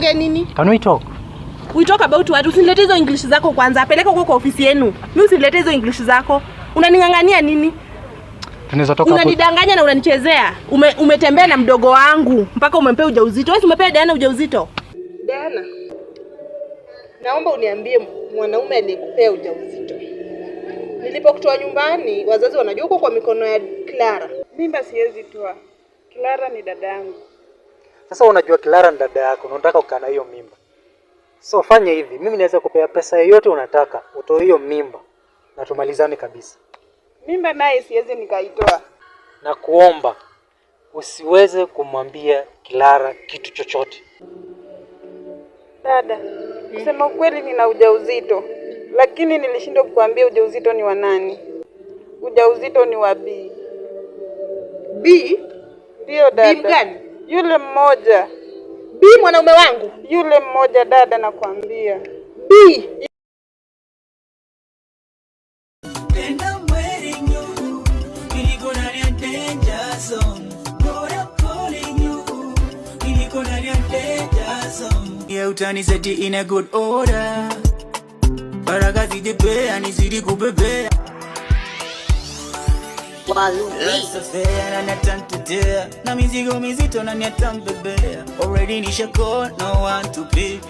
Tuongee nini? Can we talk? We talk about what? Usinilete hizo English zako kwanza. Peleka huko kwa ofisi yenu. Mimi usinilete hizo English zako. Unaning'ang'ania nini? Tunaweza toka hapo. Unanidanganya na unanichezea. Umetembea na mdogo wangu mpaka umempea ujauzito. Wewe si umepea Diana ujauzito? Diana, naomba uniambie mwanaume aliyekupea ujauzito. Nilipokutoa nyumbani, wazazi wanajua uko kwa mikono ya Clara. Mimba siwezi toa. Clara ni dada yangu. Sasa unajua Clara ni dada yako na unataka kukaa na hiyo mimba. So fanya hivi, mimi naweza kupea pesa yoyote unataka, utoe hiyo mimba na tumalizane kabisa. Mimba naye siwezi nikaitoa. Na kuomba usiweze kumwambia Clara kitu chochote. Dada, kusema ukweli nina ujauzito, lakini nilishindwa kukuambia ujauzito ni wa nani. Ujauzito ni wa B. B? Ndiyo B dada. gani? Yule mmoja, B mwanaume wangu. Yule mmoja dada, nakwambia. B. And I'm waiting you. Niko ndani ya danger zone. God, I'm calling you. Niko ndani ya danger zone. Yeah, utaniseti in a good order. Baraka zijipea nizidi kupepea. Life's na natantetea na mizigo mizito na niatambebea. Already nishako no one to pick.